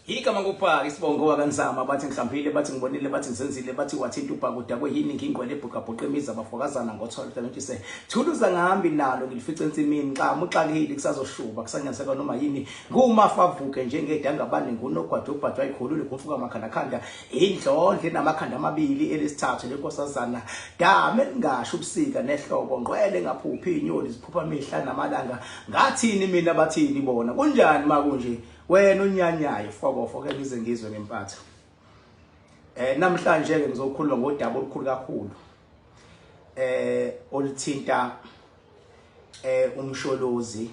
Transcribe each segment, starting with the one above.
Igama ngubhaka isibongo wakanzama bathi ngihlambile bathi ngibonile bathi ngizenzile bathi wathinta ubhaka udakwe yini ngingqwele ebhuqabhuqa imizi abafokazana ngotholo hlantshise thuluza ngihambi nalo ngilifice ensimini xa muxakile kusazoshuba kusanyaniseka noma yini ngumafavuke njengedangabane ngunogwada ubhadwa ikhulule ngumfuka amakhandakhanda indlondle enamakhanda amabili elesithathu lenkosazana dame elingasho ubusika nehlobo ngqwele ngaphuphi inyoni ziphupha mihla namalanga ngathini mina bathini bona kunjani makunje wena unyanyayo fokofo ke ngize ngizwe ngempatho. Namhlanje ke ngizokhuluma ngodaba olukhulu kakhulu oluthinta uMsholozi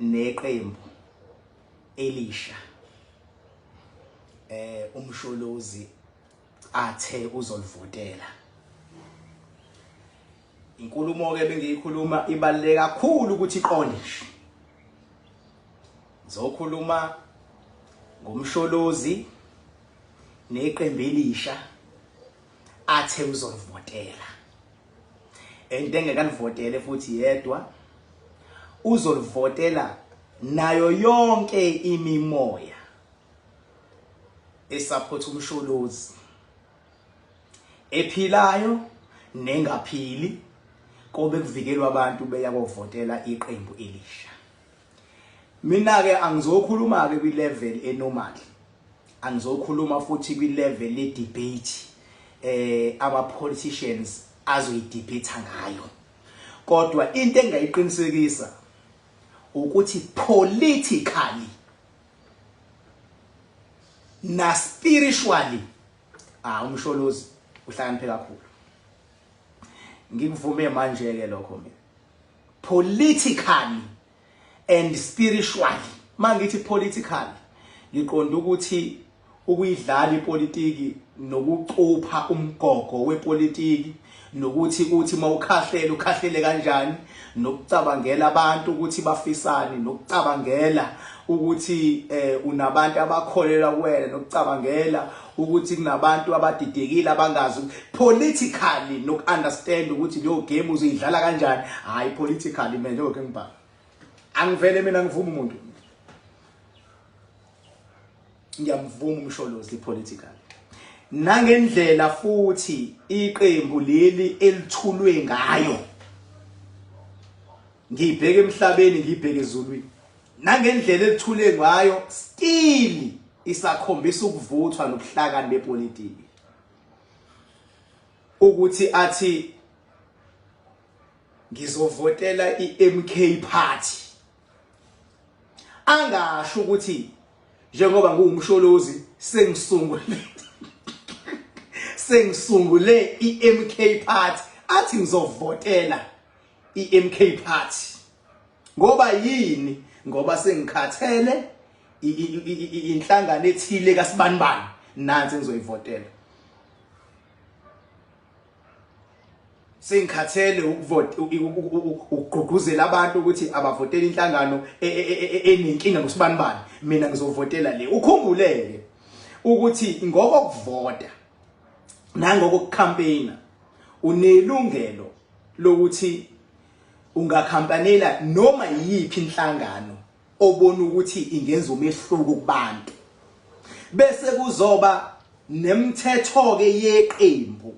neqembu elisha uMsholozi athe uzolivotela. Inkulumo ke bengiyikhuluma ibaluleke kakhulu ukuthi iqonde nje. Ngizokhuluma ngoMsholozi neqembu elisha athe uzolivotela. Into engekalivotele futhi yedwa uzolivotela nayo yonke imimoya esupport uMsholozi ephilayo nengaphili kobe kuvikelwa abantu beya kovotela iqembu elisha. Mina ke angizokhuluma ke kwi level enormal, angizokhuluma futhi kwi level ye debate ama politicians azoyidebate ngayo, kodwa into engayiqinisekisa ukuthi politically na spiritually uMsholozi uhlakaniphe kakhulu. Ngikuvume manje ke lokho mina, politically and spiritually. Mangithi politically ngiqonda ukuthi ukuyidlala ipolitiki nokucupha umgogo wepolitiki nokuthi uthi mawukhahlela ukhahlele kanjani nokucabangela abantu ukuthi bafisani nokucabangela ukuthi unabantu abakholelwa kuwena nokucabangela ukuthi kunabantu abadidekile abangazi politically nokunderstand ukuthi leyo game uzoyidlala kanjani. Hayi politically mina njengoba ngibhala angivele mina ngivuma umuntu, ngiyamvuma uMsholozi politically nangendlela futhi iqembu leli elithulwe ngayo, ngibheke emhlabeni ngibheke ezulwini, nangendlela elithule ngayo still isakhombisa ukuvuthwa nobuhlakani bepolitiki ukuthi athi ngizovotela iMK Party, angasho ukuthi njengoba ngiwuMsholozi sengisungule iMK Party, athi ngizovotela iMK Party. Ngoba yini? Ngoba sengikhathele inhlangano ethile kaSibanibani, nansi engizoyivotela. Sengikhathele ukuvota ukugqugquzela abantu ukuthi abavotele inhlangano enenkinga ngoSibanibani, mina ngizovotela le. Ukhumbuleke ukuthi ngokokuvota nangokucampaigna unelungelo lokuthi ungakhampanela noma yiphi inhlangano obona ukuthi ingenza umehluko kubantu, bese kuzoba nemithetho ke yeqembu,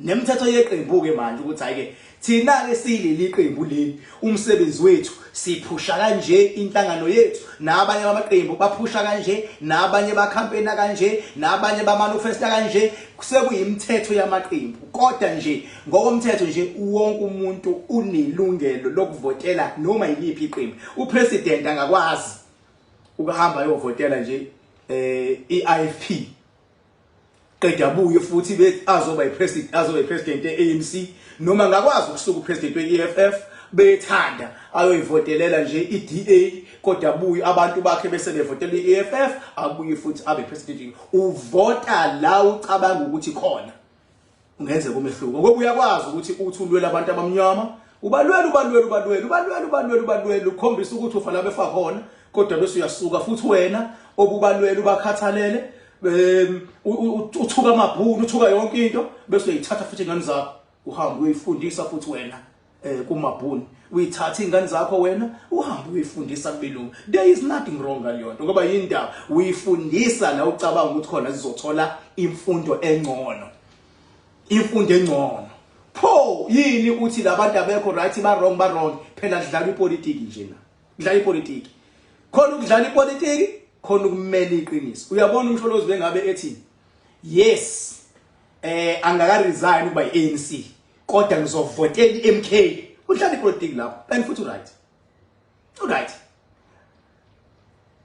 nemithetho yeqembu ke manje ukuthi hayi ke thina ke siyileli qembu leli, umsebenzi wethu siphusha kanje inhlangano yethu, nabanye bamaqembu baphusha kanje, nabanye bakhampena kanje, nabanye bamanifesta kanje. Sekuyimithetho yamaqembu, kodwa nje ngokomthetho nje wonke umuntu unelungelo lokuvotela noma yiliphi iqembu. Upresident angakwazi ukuhamba ayovotela nje iIFP, qeda abuye futhi bethi azoba ipresident, azoba ipresident yeANC, noma angakwazi ukusuka upresident weEFF bethanda ayoyivotelela nje iDA, kodwa abuye abantu bakhe bese bevotela iEFF, abuye futhi abe president. Uvota la ucabanga ukuthi khona ungenzeka umehluko, ngoba uyakwazi ukuthi uthi ulwela abantu abamnyama, ubalwela ubalwela ubalwela ubalwela ubalwela ubalwela, ukhombisa ukuthi ufa la befa khona, kodwa bese uyasuka futhi wena obubalwela ubakhathalele, uthuka amabhunu, uthuka yonke into, bese uyithatha futhi ingane zakho uhambe uyifundisa futhi wena. Kumabhunu uyithatha ingane zakho wena uhambe uyifundisa kubelungu. There is nothing wrong ngaleyo nto, ngoba yindaba uyifundisa la ucabanga ukuthi khona zizothola imfundo engcono, imfundo engcono. Pho yini uthi labantu abekho right, ba wrong, ba wrong? Phela kudlalwa ipolitiki nje la, kudlala ipolitiki khona, ukudlala ipolitiki khona, ukumela iqiniso. Uyabona, uMsholozi bengabe ethi yes, angaka resign ukuba iANC, kodwa ngizovotela iMK, udlala ipolitiki lapho and futhi right, right.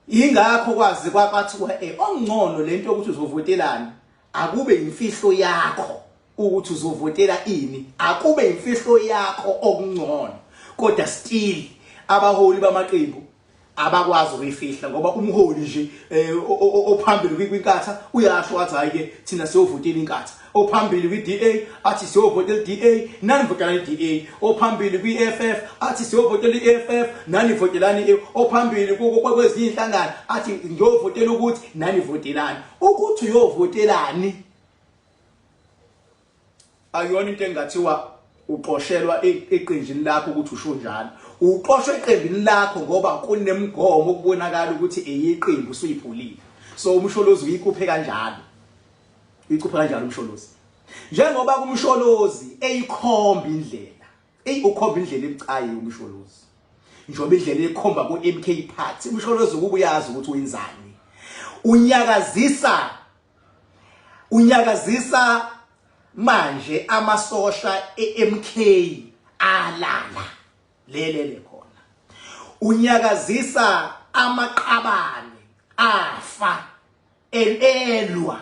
Ingakho kwazi kwathiwa ongcono lento yokuthi uzovotelani akube imfihlo yakho, ukuthi uzovotela ini akube imfihlo yakho okungcono. Kodwa still abaholi bamaqembu abakwazi ukuyifihla, ngoba umholi nje ophambili kwiNkatha uyasho athi, hayi ke, thina siyovotela iNkatha. Ophambili kwi-DA athi siyovotela i-DA, nani votelani i-DA. Ophambili kwi-EFF athi siyovotela i-EFF, nani votelani. Ophambili kwezinye inhlangano athi ngiyovotela ukuthi, nani votelani. Ukuthi uyovotelani akuyona into engathiwa uxoshelwa eqenjini lakho ukuthi usho njalo. Uxoshwe eqembini lakho ngoba kunemigomo okubonakala ukuthi eyiqembu usuyiphulile. So uMsholozi uyikuphe kanjalo, uyicuphe kanjalo uMsholozi. Njengoba kuMsholozi eyikhomba indlela, eyi, ukhomba indlela ebucayi uMsholozi, njengoba indlela ekhomba ku-MK Party. UMsholozi ukuba uyazi ukuthi wenzani, unyakazisa manje amasosha eMK alala lelele khona, unyakazisa amaqabane afa elwa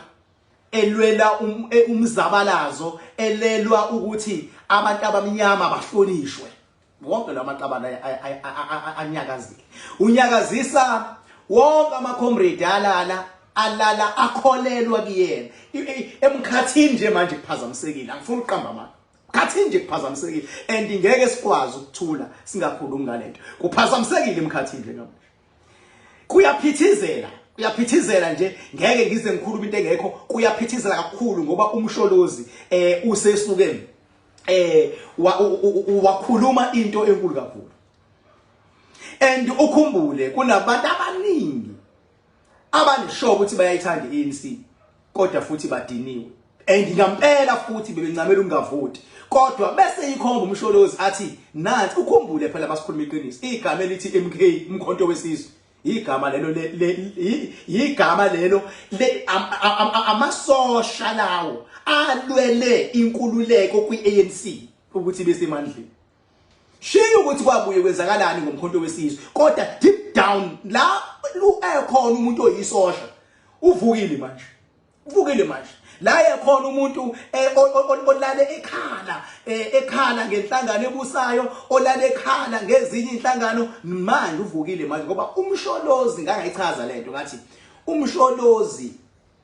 elwela umzabalazo, elelwa ukuthi abantu abamnyama bahlonishwe. Wonke la maqabane anyakazile. Unyakazisa wonke ama-comrade alala akholelwa kuyena. Emkhathini nje manje kuphazamisekile, angifuni ukuqamba amanga, mkhathini nje kuphazamisekile and ngeke sikwazi ukuthula singakhulumi ngalento. Kuphazamisekile emkhathini nje ngamanje, kuyaphithizela, kuyaphithizela nje. Ngeke ngize ngikhulume into engekho. Kuyaphithizela kakhulu ngoba uMsholozi usesuke wakhuluma into enkulu kakhulu. And ukhumbule kunabantu abaningi abanisho ukuthi bayayithanda iANC, kodwa futhi badiniwe and ngampela futhi bebencamela ukungavoti, kodwa bese ikhomba uMsholozi athi nansi. Ukhumbule phela, basikhuluma iqiniso, igama elithi MK, Umkhonto Wesizwe, igama lelo igama lelo amasosha lawo alwele inkululeko kwi-ANC ukuthi besemandleni. Shiya ukuthi kwabuye kwenzakalani ngoMkhonto Wesizwe, kodwa deep down la ekhona umuntu oyisosha uvukile manje, uvukile manje. La ekhona umuntu olale ekhala ekhala ngenhlangano ebusayo, olale ekhala ngezinye inhlangano, manje uvukile manje, ngoba uMsholozi, ngangayichaza lento ngathi uMsholozi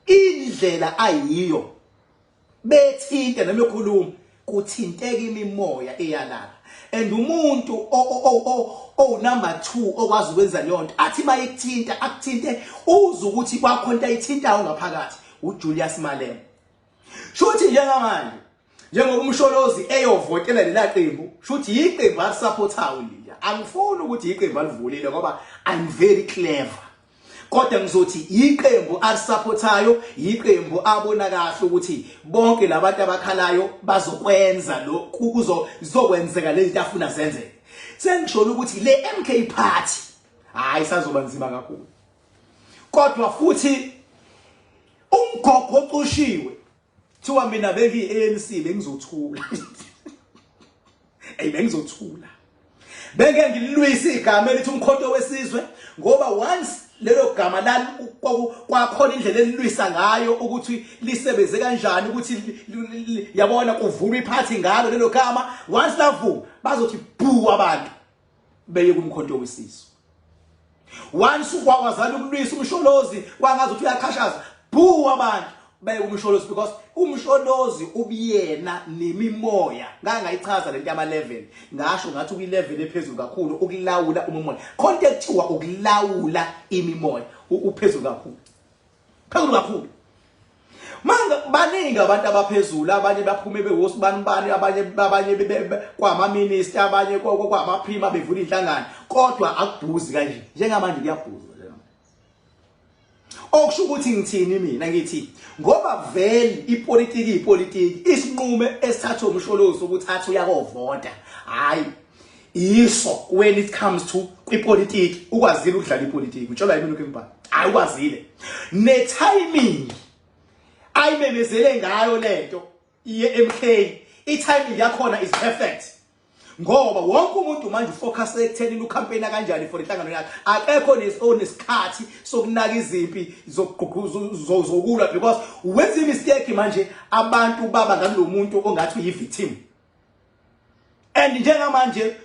indlela ayiyo bethinte noma ekhuluma kuthinteka imimoya eyalala. And umuntu o number 2 okwazi ukwenza leyo nto, athi mayekuthinta akuthinte uze ukuthi kwakho into ayithintayo ngaphakathi, uJulius Malema. Shuthi njengamanje njengoba uMsholozi eyovotela lela qembu, shuthi iqembu alisupportayo leliya. Angifuni ukuthi iqembu alivulile ngoba I'm very clever, kodwa ngizothi iqembu alisupportayo, iqembu abona kahle ukuthi bonke labantu abakhalayo bazokwenza lo kuzo zizokwenzeka lezi zinto afuna zenzeke. Sengisholo ukuthi le MK Party, hayi, sazoba nzima kakhulu. Kodwa futhi umgogo ocushiwe thiwa mina bengiyi-ANC bengizothula, ey, bengizothula, benge ngilwisa igama elithi Umkhonto Wesizwe, ngoba once lelo gama lali kwakhona indlela elilwisa ngayo ukuthi lisebenze kanjani, ukuthi yabona kuvuma iphathi ngalo lelo gama. Once lavuma bazothi bhu abantu beye kuMkhonto Wesizwe. Once kwakwazana ukulwisa uMsholozi kwangazi ukuthi uyaqhashaza, bhu abantu beye kuMsholozi, because uMsholozi ubuyena nemimoya. Ngangayichaza lento yama level, ngasho ngathi ukwi level ephezulu kakhulu ukulawula umoya. Khona into ekuthiwa ukulawula imimoya, uphezulu kakhulu, phezulu kakhulu. Manga baningi abantu abaphezulu, abanye baphume bewosibani bani, abanye kwama minister, abanye kwama prima bevula inhlangano, kodwa akubhuzi kanje. Njengamanje kuyabhuza njengamanje. Okusho ukuthi ngithini mina? Ngithi ngoba vele ipolitiki isinqume esithathwe uMsholozi ukuthi athi uyakovota, hayi, iso when it comes to kwipolitiki ukwazile ukudlala ipolitiki. Utshelwa yimi lokho embhala, hayi, ukwazile ne timing ayimemezele ngayo lento iye MK. I-timing yakhona is perfect ngoba wonke umuntu manje ufocus ekuthenini ucampaign kanjani for inhlangano yakhe. Akekho onesikhathi sokunaka izimpi zokulwa because wenza imistake manje, abantu baba ngakulo muntu ongathi uyi-victim. And njengamanje